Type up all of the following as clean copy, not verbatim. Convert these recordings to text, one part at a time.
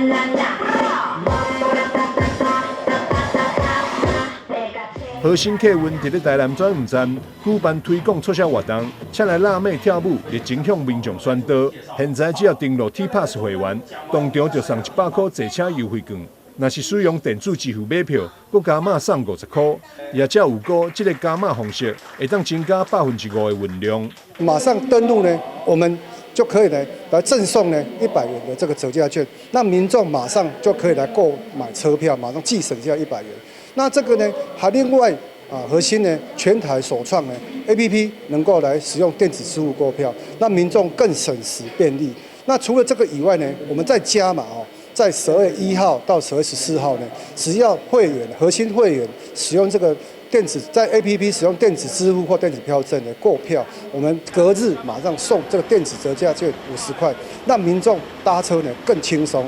啦和欣客運佇咧台南轉運站舉辦推廣促銷活動，請來辣妹跳舞，熱情向民眾宣導。現在只要登錄 T Pass 會員，當場就送100塊坐車優惠券。若是使用電子支付買票，閣加碼送50塊。業者預估這个加碼方式會當增加5%的運量。馬上登錄呢，我們就可以呢來贈送呢100元的這個折價券，那民眾馬上就可以來購買車票，馬上既省下一百元。那這個呢，還另外啊，和欣呢全台首創呢 APP 能夠來使用電子支付購票，讓民眾更省時便利。那除了這個以外呢，我們再加碼哦，在12月1號到12月14號呢，只要會員和欣會員使用這個電子在 APP 使用電子支付或電子票證的購票，我們隔日馬上送這個電子折價券50塊，讓民眾搭車呢更輕鬆。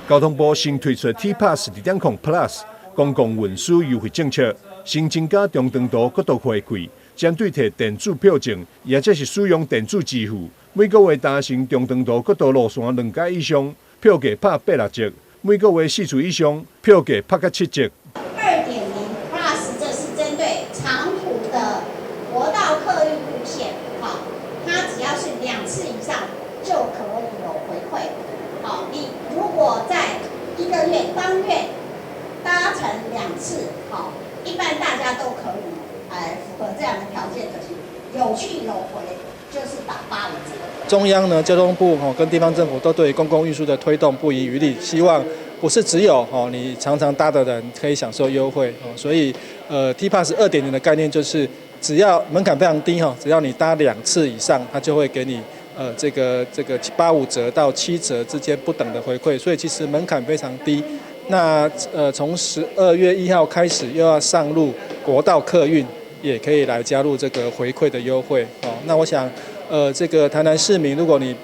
交通部新推出 T Pass 2.0 Plus 公共運輸優惠政策，新增加中長途國道回饋，針對提電子票證，或者是使用電子支付，每個月搭乘中長途國道路線兩改以上，票價拍八六折；每個月四次以上，票價拍甲七折。2.0 Plus 這是針對長途的國道客運路線，好，它只要是兩次以上就可以有回饋。好，你如果在一個月當月搭乘兩次，好，一般大家都可以，哎，符合這樣的條件，就是有去有回，就是打85折。中央呢，交通部吼跟地方政府都對公共運輸的推動不遺餘力，希望不是只有吼你常常搭的人可以享受優惠哦，所以T Pass 2.0的概念就是只要門檻非常低哈，只要你搭兩次以上，它就會給你這個85折到7折之間不等的回饋，所以其實門檻非常低。那從12月1號開始又要上路國道客運，也可以來加入這個回饋的優惠哦。那我想，這個台南市民，如果你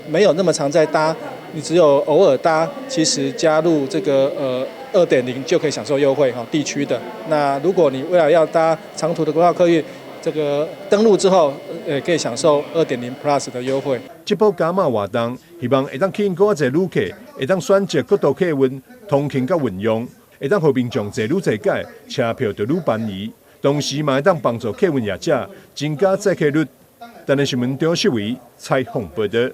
沒有那麼常在搭，你只有偶爾搭，其實加入這個2.0就可以享受優惠哈，地區的。那如果你未來要搭長途的國道客運，這個登錄之後，可以享受2.0 Plus 的優惠。這波加碼活動，希望會當吸引閣較濟旅客，會當選擇國道客運通勤佮運用，會當予民眾坐愈濟擺，車票就愈便宜。同時嘛會當幫助客運業者增加載客率。台南新聞張世維採訪報導。